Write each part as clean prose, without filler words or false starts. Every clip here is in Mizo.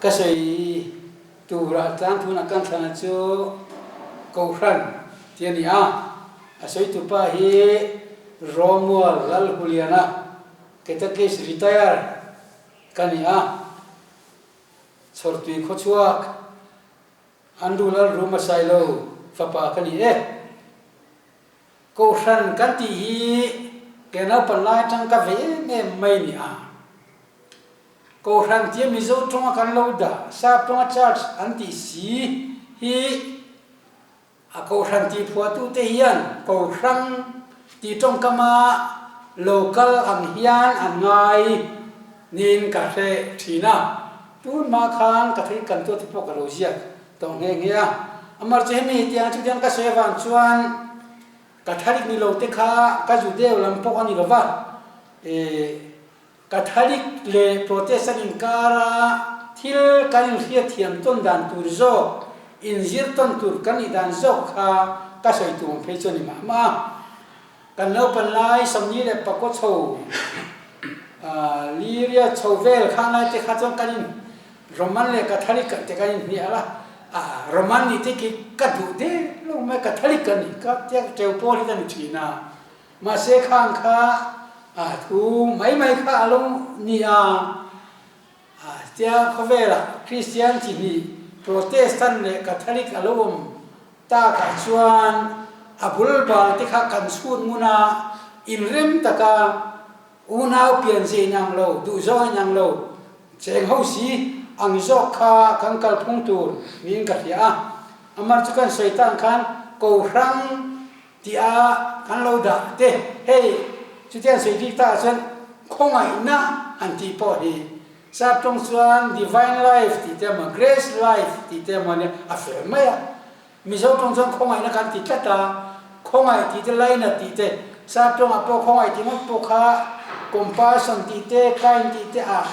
Ka sawi turah tlang thunah kan thlana chu Kohhran tih a ni a, a sawitupa hi Romual Lalhuliana, Catechist Retire ka ni a, Chhawrtui khawchhuak Andrew Lalruma Sailo fapa ka ni e. Kohhran kan tih hi ke naupan lai atang ka ve em em mai ni a. Kohhran tia Mizo tawnga kan lo dah, Sap tawnga Church an tih si hi a Kohhran tih phuahtute hian Kohrang tih tawngkama lo kal ang hian an ngai niin ka hre thin a. Tun hma khan ka thil kan tuahte pawh ka lo ziak tawh nghe nghe a. Amar chu hemi tiang chutiang ka sawi avang chuan Catholic ni lo te kha ka Judeo lam pawh a ni lo va, eh, Catholic leh Protestant inkara thil kan inhriatthiam tawn dan tur zawk, inzir tawn tur kan nih dan zawk kha ka sawi tur ang phei chu a ni mah mah a. Kan naupan lai 24 chho, Liria chho vel khan lai te kha chuan kan in Roman leh Catholic kan te kan inhnial a, Roman nih te khi ka duh deuh lo mai, Catholic ka ni ka tia teu pawl hi ka ni thin a. Mahse khang kha a thu mai mai kha a lo ni a, tia khawvelah Kristian chi hnih Protestant leh Catholic a lo awm takah chuan a bul bal te kha kan chhut ngun a, inrem taka unau pianzia inang lo, duhzawng inang lo, cheng ho si ang zawk kha kan kalphung tur niin ka hria a. Amar chu kan sawi tan khan Kohrang Tia kan lo dah te, hei chutiang sawi bik takah chuan khawngaihna an tih pawh hi sap tawng chuan divine life tih te emaw grace life tih te emaw ania a fel mai a. Mizo tawng chuan khawngaihna kan ti tlat a, khawngaih tih te lainat tih te, sap tawngah pawh khawngaih tih ngawt pawh kha compassion tih te kind tih te ah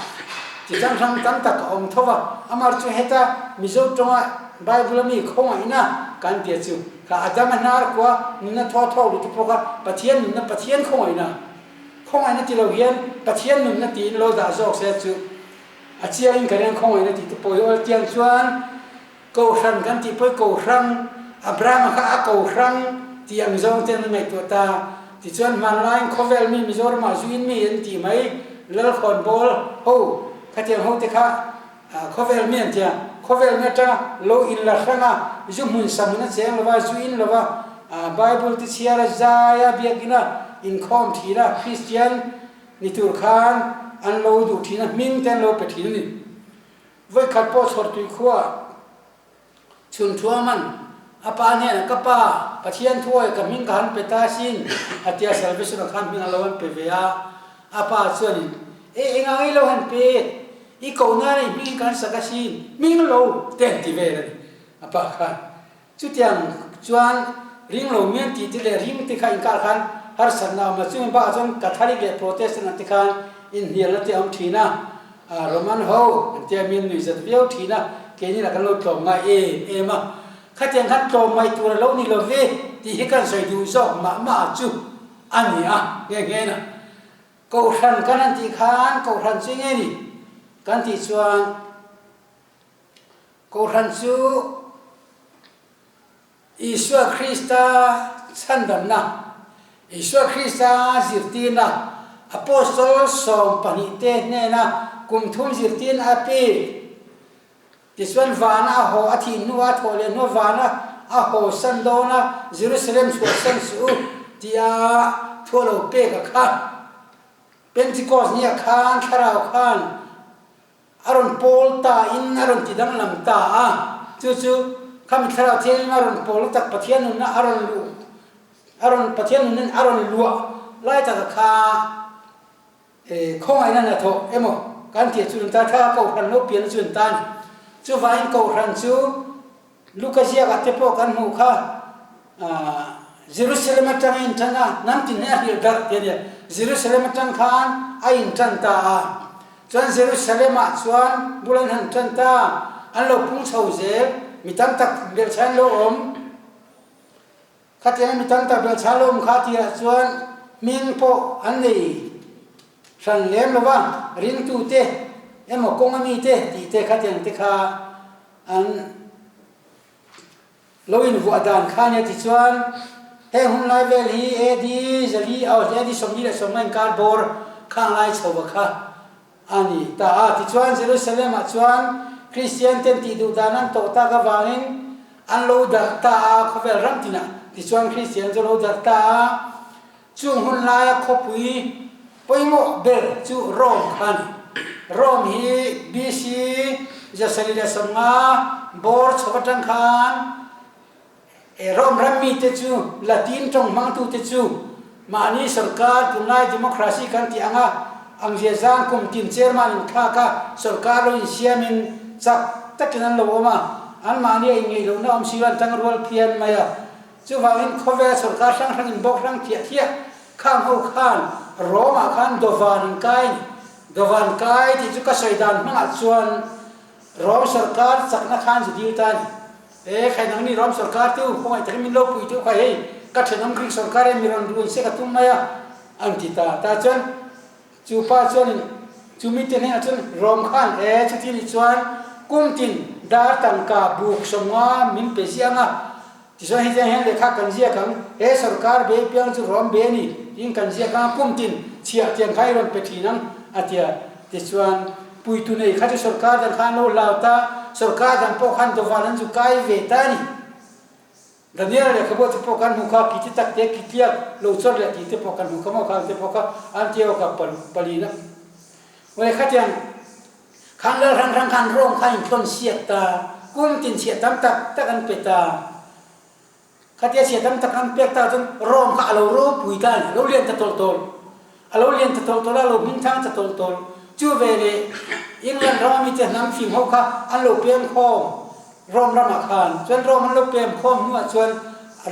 chi hrang hrang tam tak a awm tho va. Amar chu heta Mizo tawnga Bible a mi khawngaihna kan tia chu. Ka Adama hnar kua nunna thaw thawk lutuk pawh kha Pathian nunna Pathian khawngaihna khawngaihna ti lo hian Pathian nunna tiin lo dah zawk se chu a chiangin ka ring khawngaihna tih te pawh hi awl tiang chuan Kohhran kan tih pawh hi Kohrang Abrahama kha a Kohrang tih ang zawng ten an ngaihtuah ta tichuan hmanlaiin khawvel mi Mizoramah zuin mi an tih mai Lalkhawnbawl ho khatiang ho te kha Khawvel mi an ti a, khawvel mi atanga lo in la hrang a, zu hmun sa hmun a cheng lo va, zu in lo va, Bible te chhiar a, zai a, biakinn a, inkhawm thin a, Kristian ni tur khan an lo duh thin a, hming te an lo pe thin a ni. Vawikhat pawh chhawrtui khua Chhun thuaman a pa hnenah, Ka pa, Pathian thuawi ka hming ka han pe ta sin, a ti a, Salvation-a khan hming a lo han pe ve a. A pa chuanin, E, engah i lo han pe? I koh nana i hming ka han sak asin, hming lo te an ti vel a ni, a pa khan. Chutiang chuan ring lo mian tih te leh ring te kha inkar khan harsatna a awm a, chumi bakah chuan Catholic leh Protestant ang te khan inhnialna te a awm thin a. Roman ho an tia min nuihzat viau thin a, keini lah kan lo tlawm ngai em em a, khatiang khan tlawm ngaih tur a lo ni lo ve tih hi kan sawi duh zawk mah mah chu a ni a, nghe nghe na. Kohhran kan han tih khan Kohhran chu enge ni kan tih chuan Kohhran chu Isua Krista chhandamna, Isua Krista zirtirna, Apostol sawmpahnihte hnena kum thum zirtirna a pek. Tichuan vana a haw a thih hnua a thawh leh hnua vana a haw san dawna Jerusalem chhuahsan suh u tia thu a lo pek a kha. Pentecost nia khan thlarau khan A rawn pawl ta in a rawn ti danglam ta a, chu chu khami thlarau thianghlim a rawn pawl tak Pathian nunna a rawn luh a rawn Pathian nunna in a rawn luah lai taka kha e khawngaihna hnathawh emaw kan tih chu an ta thla Kohhran lo pianna chu an ta a ni. Chuvangin Kohhran chu Luka ziakah te pawh kan hmuh kha Jerusalem atanga a intan a, hnam tin hi a hrilh darh ti a nia. Jerusalem atang khan a intan ta a, chuan Jerusalem-ah chuan bul an han tan ta, an lo pung chho zel, mi tam tak belhchhah an lo awm. Khatianga mi tam tak belhchhah lo awm kha tirah chuan hming pawh an nei hran lem lo va, ringtute. emaw kawnga mite tih te khatiang te kha an lo invuah dan kha nia tichuan heng hun lai vel hi AD zali AD 49 inkar bawr khang lai chho a kha a ni ta a. Tichuan Jerusalem-ah chuan Kristian ten tih duh dan an tawh tak avangin an lo darh ta a, khawvel ram tinah tichuan Kristian chu lo darh ta a. Chung hun laia khawpui pawimawh ber chu Rome kha a ni. Rome hi BC 750 bawr chho atang khan Rome ram mite chu Latin tawng hmangtute chu mahni sorkar tunlai democracy kan tih anga ang ziazang kum tin chairman inthlak a sorkar lo insiamin chak takin an lo awm a, anmahni a inngeihlohna awm si lo an tangrual phian mai a. Chuvangin khawvel sorkar hrang hrang in bawk hrang thiah thiah khang ho khan Rome ah khan dawvan in kai a ni. Dawvan kai tih chu ka sawi dan hmangah chuan Rome sorkar chakna khan zu dil ta a ni. E khai nangni Rome sorkar tu khawngaih takin min lo pui teuh khai hei ka thenawm Greek sorkar hian mi rawn run se ka tum mai a an ti ta. Tah chuan chu pa chuanin chu mite hnenah chuan Rome khan e chuti nih chuan kum tin dar tangka buk 50 min pe ziang a. Tichuan hetiang hian lehkha kan ziak ang, He sorkar be piang chu rawm be a ni, tiin kan ziak ang a, kum tin chhiah tiang kha i rawn pe thin ang, a ti a. Tichuan, puitu nei kha chu sorkar dang kha an lo hlau ta, sorkar dang pawh khan dawvan an zu kai ve ta a ni. Daniel lehkhabu te pawh kan hmu kha, kiti tak te, kitliak lo chawr leh tih te pawh kan hmu kha maw, khang te pawh kha Antioch-a palina. Awle khatiang. Khang lal hrang hrang khan Rome kha inthlawn siak ta, kum tin chhiah tam tak tak an pe ta. Khatia chhiah tam tak an pek ta chuan Rome kha a lo ropui ta a ni, a lo lian ta tawlh tawlh. A lo lian ta tawlh tawlh a, a lo hmingthang ta tawlh tawlh. Chu veleh England rama mite hnam fim ho kha an lo pem khawm Rome ramah khan. Chuan Rome an lo pem khawm hnuah chuan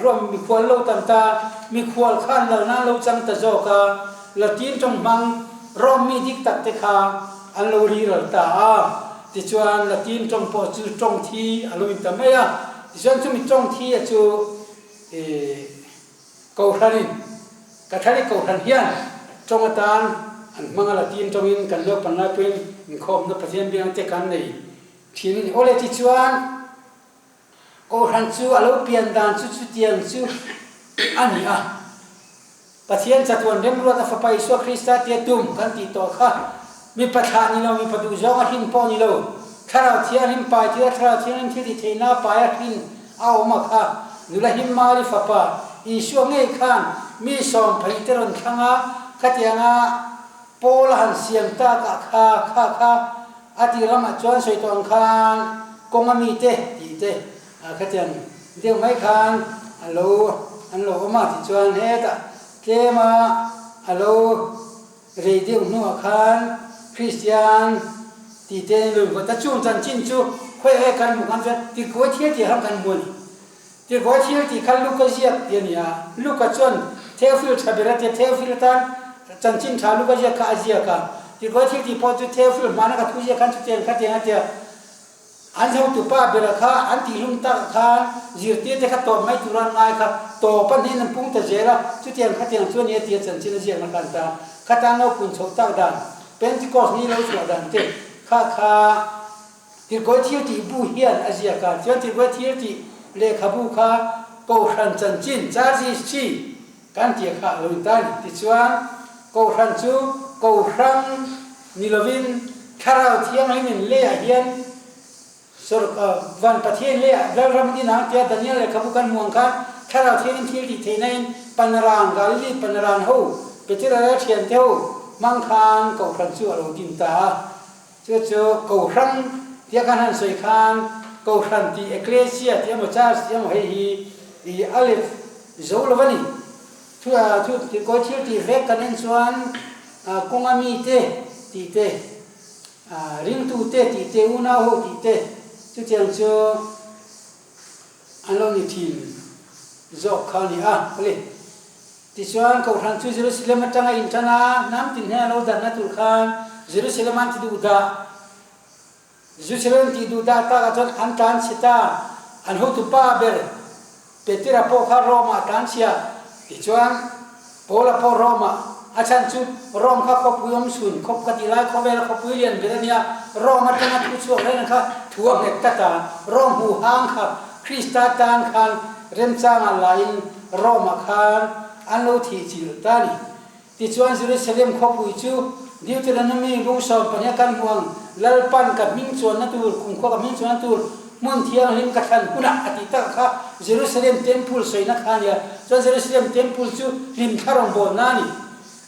Rome mikhual lo tam ta, mikhual khan lalna an lo chang ta zawk a, Latin tawng hmang Rome mi dik tak te kha an lo riral ta a. Tichuan Latin tawng pawh chu tawng thi a lo in ta mai a. Tichuan chumi tawng thi a chu Kohhranin, Catholic Kohhran hian tawng atan an hmang a, Latin tawngin kan naupan lai pawhin inkhawmna Pathian biang te kan nei Thin awle ti chuan Kohhran chu a lo pian dan chu chutiang chu a ni a. Pathian chatuan remruat a Fapa Isua Krista tia tum kan tih tawh kha mipa thlah ni lo, mipa duh zawng a hrin pawh ni lo, Thlarau Thianghlim pai thil a Thlarau Thianghlim thil ti theihna pai a hrin a awm a kha nula him Mari Fapa Isua ngei khan mi 12 te rawn thlang a, khatianga Paul a han siam tak ah kha kha kha a tir lamah chuan sawi tawh ang khan kawnga mite tih te ah khatiang deuh mai khan a lo an lo awm a tichuan hetah tlema a lo rei deuh hnuah khan Kristian tih te an lo invuah ta chung chanchin chu khawiah nge kan hmuh khan chuan tirhkawi thil tih khan kan hmu a ni. Tirhkawi thil tih kha Luka ziak tih a ni a, Luka chuan Theophil tha ber a tia, Theophil atan chanchin tha Luka ziak kha a ziak a, Tirhkawi thil tih pawh chu Theophil hmana ka thu ziak khan chutiang khatiang a tia, an hotupa bera kha an tihlum tak khan zirtirte kha tawp mai tura an ngai kha tawp a hnen an pung ta zel a, chutiang khatiang chu a ni a tia chanchin a ziakna kha an ta, khatan lo pun chhoh tak dan, Pentecost ni lo chhuah dan te kha kha. Tirhkawi thil tih bu hian a ziak a, chuan Tirhkawi thil tih lehkhabu kha Kohhran chanchin, Church History, kan tih kha a lo in ta a ni. Tichuan, Kohhran chu Kohhrang ni lovin Thlarau Thianghlimin leiah hian Van Pathian leiah Lalram din ang tia Daniel lehkhabu kan hmuh ang khan Thlarau Thianghlim thil tih theihna in Panaran, Galilee Panaran ho, Petera leh a thiante ho hmang khan Kohhran chu a lo din ta a. Chu chu Kohhran tia kan han sawi khan Kohhran tih Ecclesia tih emaw Church tih emaw hei hi i a let zo lo a ni. Thu thu kawi thil tih vek kan en chuan kawnga mite tih te, ringtute tih te, unau ho tih te chutiang chu an lo ni thin zawk kha a ni a. Awle. Tichuan, Kohhran chu Jerusalem atanga intan a, hnam tin hnen a lo darhna tur khan Jerusalem an ti duh dah. Jerusalem tih duh dah takah chuan an tlan chhe ta. An hotu pa ber Petera pawh kha Rome-ah a tlan chhia. Tichuan, Paula pawh Rome-ah. A chhan chu Rome kha khawpui awm chhun khawp ka tih lai khawvela khawpui lian ber a nia. Rome atanga thu chhuak reng kha thu a nghet tlat a. Rome huhang kha Krista tan khan remchangah lain Rome-ah khan an lo thih chilh ta a ni. Tichuan Jerusalem khawpui chu Deuteronomy bung 12 a kan hmuh ang, Lalpan ka hming chuanna tur, kumkhua ka hming chuanna tur hmun thianghlim ka thlan hunah a tih tak kha Jerusalem Temple sawina kha a nia. Chuan Jerusalem Temple chu hlimthla rawngbawlna a ni.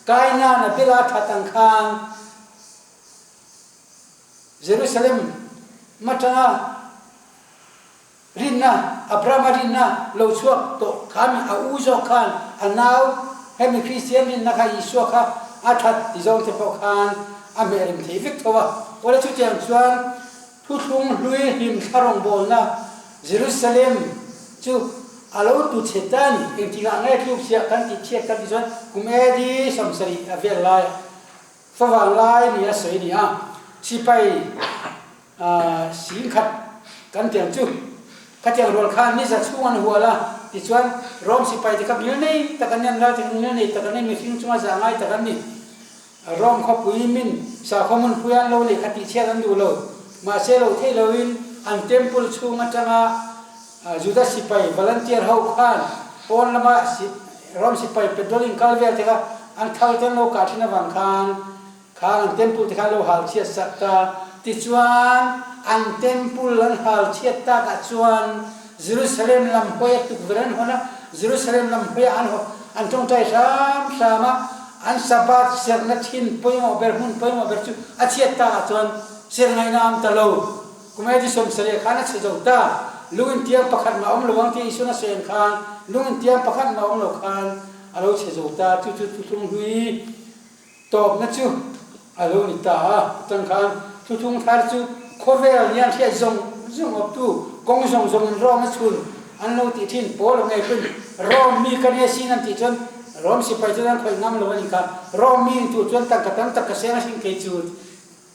Kainana bela that ang khan Jerusalem atanga Rinna, Abrahama rinna lo chhuak tawh kha mi a u zawk khan a nau hemi Kristian rinna kha Isua kha a that ti zawng te pawh khan a hmeh rem thei vek tho a. Awle chutiang chuan thuthlung hlui hlimthla rawngbawlna Jerusalem chu a lo tu chhe ta a ni. Engtikah nge tluk chhiah kan tih chhiat kan tih chuan kum AD 70 a vel laiah favang lai ni a sawi a ni a. Sipai Singkhat kan tiang chu khatiang rual khan ni za chhung an hual a, tichuan Rom sipai te kha ngil nei tak an ni, an ral te kha ngil nei tak an ni, mihring chunga zah ngai tak an ni. Rom khawpui min sakhaw hmunpui an lo lehkha tihchhiat an duh lo, mahse lo theih loin an temple chhung atanga Juda sipai volunteer ho khan pawn lama Rom sipai patrolling kal vel te kha an thal te an lo kah thin avang khan Khang an temple te kha an lo hal chhiat sak ta. Tichuan, an temple an hal chhiat takah chuan Jerusalem lam hawi a tukverh an hawn a, Jerusalem lam hawiah an an tawngtai hram hram a, an Sabbath serhna thin pawimawh ber, hmun pawimawh ber chu a chhiat takah chuan serh ngaihna a awm ta lo. Kum AD 70 khan a chhe zo ta. Lung intiang pakhat mah awm lo ang tih Isuan a sawi ang khan lung intiang pakhat mah awm lo khan a lo chhe zo ta. Chu chu thuthlung hlui. Tawpna chu a lo ni ta a, chutang khan thuthlung thar chu khawvel nia hriat zawng zawng awptu kawng zawng zawngin Rome a chhun an lo tih thin pawl a ngei pawhin Rome mi ka nia sin an tih chuan Rome sipai chuan an khawih ngam lo a ni kha. Rome mi ni tur chuan tangka tam tak ka seng a hring kei chu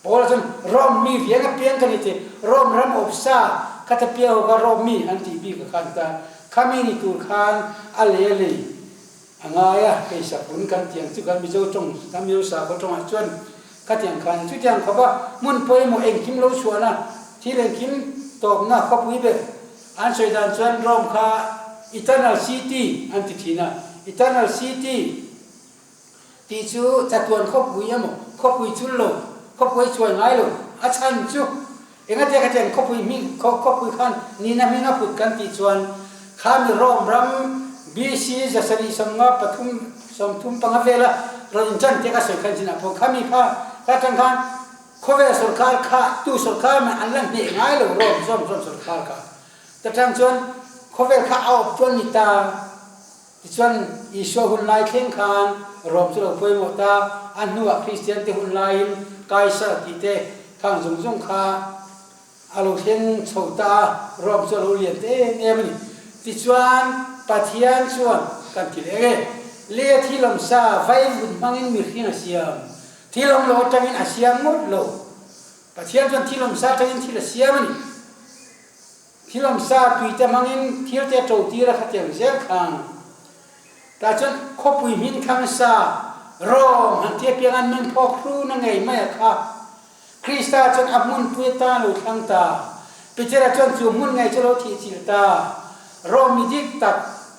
Paul chuan Rome mi riang a piang ka ni ti Rome ram awp sa kha ta piang ho kha Rome mi an tih bik a khan ta kha mi ni tur khan a lei a lei A ngai a, kei sapun kan tiang chu kan Mizo tawng, kan Mizo sakhaw tawngah chuan khatiang khan chutiang khawp a hmun pawimawh engkim lo chhuahna, thil engkim tawpna khawpui ber an sawi dan chuan Rome kha Eternal City an ti thin a, Eternal City tih chu chatuan khawpui emaw khawpui chul lo, khawpui chuai ngai lo, a chhan chu Engatia khatiang khawpui hming khawpui khan nihna hming a put kan tih chuan khami Rome ram BC 753 35 vela rawn inchan te ka sawi khan chinah pawh khami kha kha atang khan khawvel sorkar kha tu sorkar mah an la hneh ngai lo Rome zawm zawm sorkar kha ta tang chuan khawvel kha a awp chuan ni ta. Tichuan, Isua hun lai thleng khan Rom chu lo pawimawh ta, a hnuah Kristiante hun laiin Kaisar tih te khang zawng zawng kha a lo thleng chho ta a, Rom chu a lo lian ta em em a ni. Tichuan, Pathian chuan kan ti leh nge, Lei a thil awm sa vaivut hmangin mihring a siam, thil awm lo atangin a siam ngawt lo. Pathian chuan thil awm sa atangin thil a siam a ni. Thil awmsa tui te hmangin thil te to tir a khatiang zel khan tah chuan khawpui hming thlang sa Rom han tia piang an men phawk hru na ngei mai a kha. Krista chuan a hmunpui atan a lo thlang ta. Petera chuan chu hmun ngei chu a lo thih chilh ta. Rom mi dik tak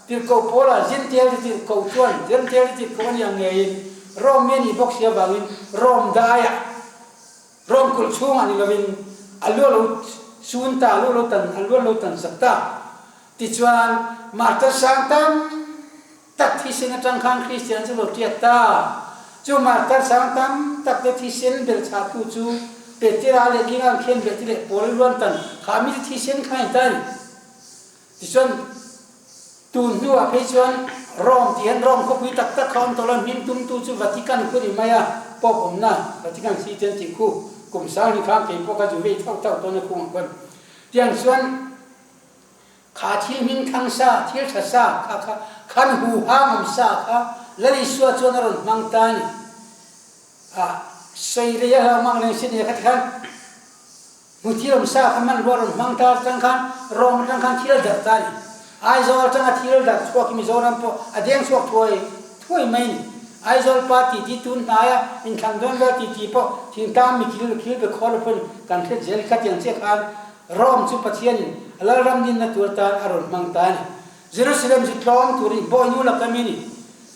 tirhkoh Paula Jentail te tirhkoh chuan Jentail te tirhkoh a ni ang ngeiin Rom mi a nih bawk si avangin Rom daiah Rom kulh chhungah ni lovin a lu a lo sun ta, a lu a lo tan, a lu an lo tan sak ta. Tichuan, martar sang tam tak thisen atang khan Kristian chu lo tiat ta. Chu martar sang tam tak te thisen belchhahtu chu Petera leh Kinga an khen beh te leh Paul a luan tan kha mite thisen kha a ni ta a ni. Tichuan, tun hnuah phei chuan Rome tih hian Rome khawpui tak tak kha awm tawh lo, hming tumtu chu Vatican khu ni mai a, Pope awmna Vatican City an tih khu kum sang ni khan kei pawh ka zu vei thauh thauh tawn a khungah khuan. Tiang chuan kha thil hming thang sa, thil tha sa kha kha khan hu hang awm sa kha Lal Isua chuan a rawn hmang ta a ni. A sawi rei a hlau mang reng si nia kha tikhan. Hmuthiam sa kha hmanrua rawn hmang ta atang khan Rome atang khan thil a darh ta a ni. Aizawl atanga thil darh chhuak hi Mizoram pawh a deng chhuak thuai thuai mai a ni. Aizawl pa titi tun hnaia inthlan dawn vel titi pawh thingtlang mi kil kil be khawl pawn kan hret zel kha tiang chiah khan Rome chu Pathianin a Lalram dinna tur atan a rawn hmang ta a ni. Jerusalem chu tlawm turin bawihnu laka mi ni.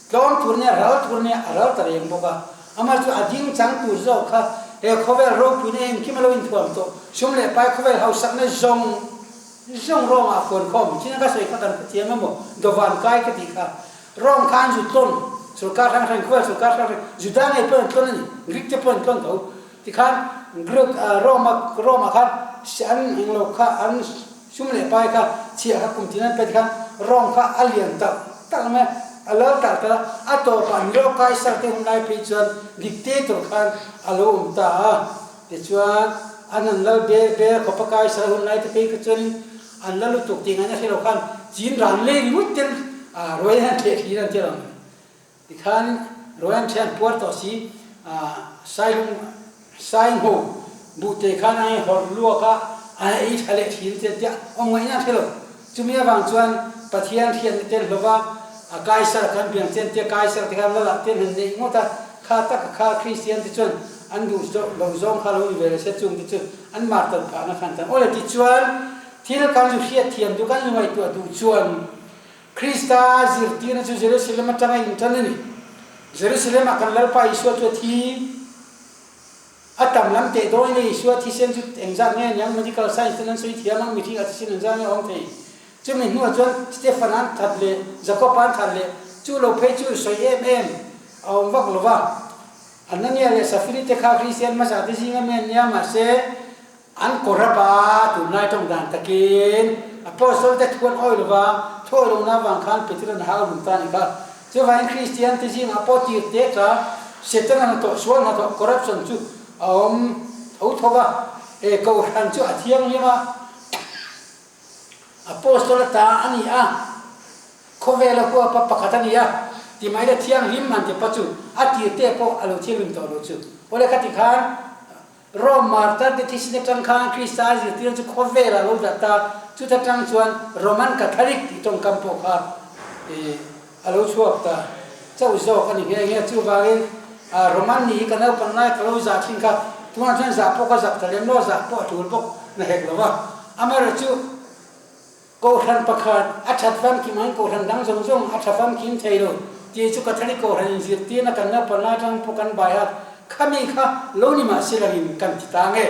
Tlawm tur nia ral tur nia a ral ta reng bawk a. Amah chu a ding chang tur zawk kha he khawvel ropuina engkim a lo inthuam tawh. Sum leh pai khawvel hausakna zawng zawng rawngah a fuan khawm. China ka sawi kha kan hrethiam emaw dawvan kai ka tih kha. Rawng kha an zu tlawn, sorkar hrang hrang, khawvel sorkar hrang hrang, Juda ngei pawhin an tlawn a ni, Greek te pawhin an tlawn tho. Tikhan Greek Rome-a Rome-ah khan an englo kha an sum leh pai kha chhiah kha kum tin an pe tikhan Rome kha a lian talh talh mai a, a lal talh talh a, a tawpah Nero Kaisar te hun lai phei chuan dictator khan a lo awm ta a, tichuan an han lal ber ber khawpa Kaisar hun lai te phei kha chuanin an la lutuk tih ngaihna hre lo khan chin ran lei ringawt ten ruai an han thleh thlir an ti lo ang. Tikhan Royan thian puar tawh si, Sailung Saingho buhte khan a hawrh luak a, a ei tha leh thin te tia awm ngaihna a hre lo. Chumi avang chuan Pathian hriatna tel hlova a Kaisar khan biang chen tia Kaisar te khan lalah te han neih ngawt a, kha taka kha Kristian te chuan an duh lo zawng kha lo ni ve leh se chung te chu an martar phahna khan tan. Awle tichuan thil kan zu hriatthiam duh kan zu ngaihtuah duh chuan Krista zirtirna chu Jerusalem atanga intan a ni. Jerusalem-ah kan Lalpa Isua chu a thi. A tam lam teh dawn in Isua thisen chu engzat nge niang medical science ten an sawi thiam ang mihring a thisen engzat nge a awm thei. Chumi hnuah chuan Stephen-a an that leh Jacob-a an that leh chu lo phei chu sawi em em a awm vak lo va. Anania leh Safiri te kha Kristian hmasa te zinga mi an nia mahse An kawr a ba tunlai tawng dan takin Apostle te thu an awih lova, thu awih lohna avang khan Peter-a'n hau lung ta a ni kha. Chuvangin Kristian te zingah pawh tir te tla Setana hnathawh, sual hnathawh, corruption, chu a awm tho tho va, he kohhran chu a thianghlim a, Apostle ata a ni a, khawvela huapa pakhat a ni a, ti mai la thianghlim an ti pa chu a tir te pawh a lo thianghlim tawh lo chu. Awle khati khan Rome martar te thisen atang khan Krista a zirtirna chu khawvel ah lo dah ta, chuta tang chuan Roman Catholic tih tawngkam pawh kha a lo chhuak ta chauh zawk a ni nghe nghe. Chuvangin Roman ni hi ka naupang lai ka lo zah thin kha, tunah chuan zah pawh ka zak ta lem lo, zah pawh a tul bawk na hek lo va. Amaherawhchu. Kohhran pakhat a that famkim ang kohhran dang zawng zawng a tha famkim thei lo tih chu Catholic kohhran inzirtirna kan naupang lai atang pawh kan bai a, khami kha lo ni mah se langin kan ti ta nge.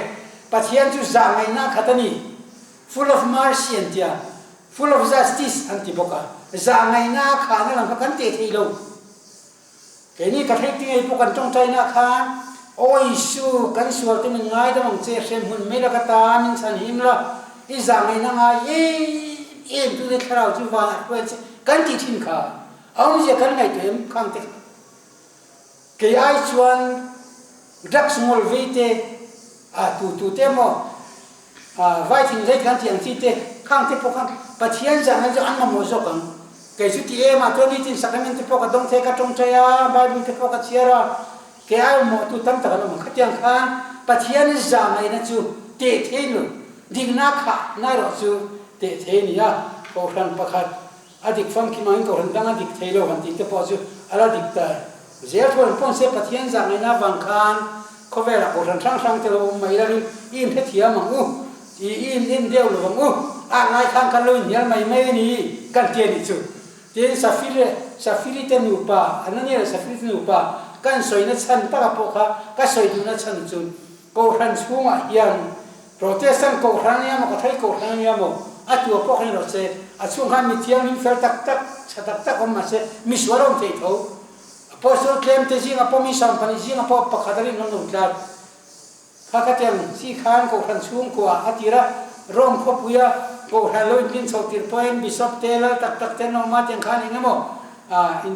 Pathian chu zah ngaihna khat a ni, full of mercy an ti a, full of justice an ti bawk a, zah ngaihna a khahna lam kha kan teh thei lo. Keini ka hreih tingei pawh kan tawngtaina khan, Aw Isu, kan sual te min ngaidam ang che, hremhmun mai la ka ta, min chhan him la, i zah ngaihna ngai em em tute thlarau chu vanah hruai che kan tih thin kha a awmzia kan ngaihtuah em khang te kha. Kei ai chuan drugs ngawl vei te, a tu tu te emaw, Vai thing zai khan thiang chi te khang te pawh khan Pathian zah nan chu an mamawh zawk ang. Kei chu ti em a, chuan nitin sacrament te pawh ka dawng thei, ka tawngtai a, Bible te pawh ka chhiar a, kei ai mamawhtu tam tak an awm ang. Khatiang khan Pathian zah ngaihna chu teh thei lo, dikna khah na erawh chu teh thei a ni a, Kohhran pakhat A dik famkim angin kohhran dang a dik thei lo han tih te pawh chu a la dik ta zel thu an pawn se Pathian zah ngaihna avang khan khawvelah kohhran hrang hrang te lo awm mai lovin i inhrethiam ang u, i i in en deuh lo ang u, a ngai khan kan lo inhnial mai mai a ni kan ti a nih chu. Tin, Safiri Safiri te nupa, Anania leh Safiri te nupa kan sawina chhan taka pawh kha ka sawi duhna chhan chu Kohhran chhungah hian Protestant kohhran a nia maw, Catholic kohhran a nia maw, a tua pawh khan rawh se, a chhung khan mi thianghlim fel tak tak, tha tak tak awm mahse mi sual a awm thei tho. Apostle tlem te zingah pawh mi 12 zingah pawh pakhat a rinawm lo tlat. Kha khatiang chi khan kohhran chhungkua a tir a, Rome khawpuia kohhran lo intlin chho tir pawhin Bishop te, lal tak tak te an awm a, tiang khan eng emaw in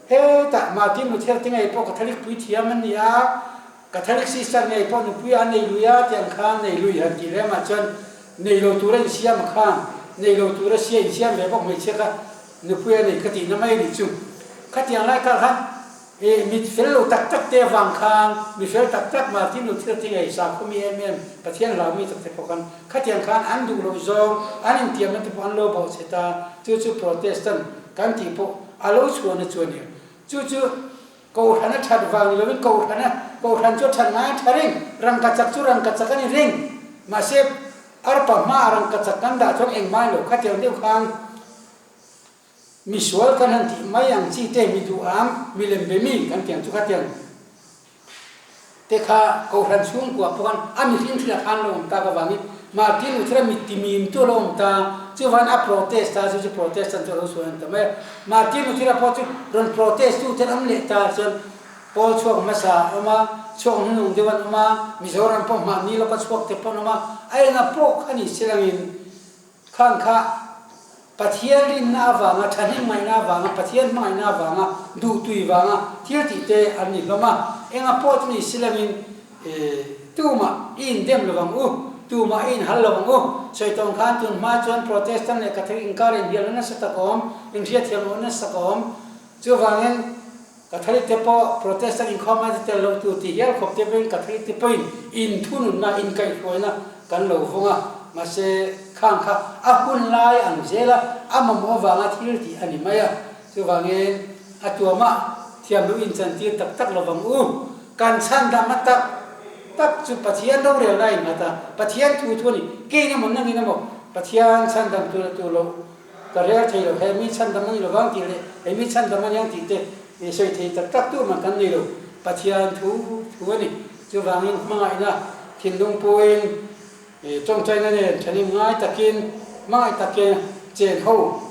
hetah Martin Luther te ngei pawh Catholic puithiam an ni a, Catholic sister ngei pawh nupui a nei lui a tiang khan nei lui han tih lem ah chuan nei lo tura insiam a khan nei lo tura sia insiam ve bawk hmeichhia kha nupui a nei ka tihna mai a nih chu. Khatiang lai kar khan ih mit fel lo tak tak te avang khan mi fel tak tak Martin Luther te ngei sakhaw mi em em Pathian hlau mi tak te pawh khan khatiang khan an duh loh zawng an intiamna te pawh an lo bawh chhe ta chu chu Protestant kan tih pawh a lo chhuahna chu a nia. Chu chu. Kohhran a that vang ni lovin Kohhran a, Kohhran chu a that ngai a tha reng, rangkachak chu rangkachak a ni reng. Mahse, arpa hmaah rangkachak kan dah chuan engmah lo khatiang deuh khan misual kan han tih mai ang chi te, mi duham, mi lem be mi kan tiang chu khatiang te kha Kohhran chhungkua pawh khan a mihring thil a khan lo awm tak avangin Martin Luther-a mitti mim tu a lo awm ta, chuvan a protest ta chu chu Protestant chu a lo sual an ta mai a. Martin Luther-a pawh chu rawn protest tu te an awm leh ta chuan Pawl chhuak hmasa a awm a, chhuak hnunung deuh an awm a, Mizoram pawh mahni lawka chhuak te pawh an awm a, a enga pawh kha ni silangin Khang kha Pathian rinna avanga, thahnem ngaihna avanga, Pathian hmangaihna avanga, duhtui vanga thil tih te an ni hlawm a. Enga pawh chu ni silangin tumah i indem lo vang u, tumah i inhal lo vang u. Sawi tawng khan tun hma chuan Protestant leh Catholic inkar inhnialna nasa tak a awm, inhriatthiam lohna nasa tak a awm. Chuvangin Catholic te pawh Protestant inkhawm a ti tel lo tu tih hial khawp te pawhin Catholic te pawhin inthununna, inkaihhruaina kan lo vawng a, mahse khang kha a hun lai ang zel a, a mamawh avanga thil tih a ni mai a. Chuvangin a tuamah thiam loh inchantir tak tak lovang u. Kan chhandamna tak tak chu Pathian rorelna a innghat a, Pathian thu thu a ni. Kein emaw nangin emaw Pathian chhandam tur a tur loh. Ka rel thei lo, he mi chhandam a ni lovang tih leh he mi chhandam a niang tih te sawi thei tak tak tu man kan nei lo. Pathian thu thu a ni. Chuvangin hmangaihna thinlung puiin tawngtaina nen thahnem ngai takin hmangaih takin chen ho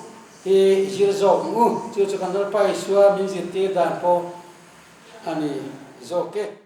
hi zir zawk ang u. Chu chu kan Lalpa Isua min zirtir dan pawh a ni zawk e.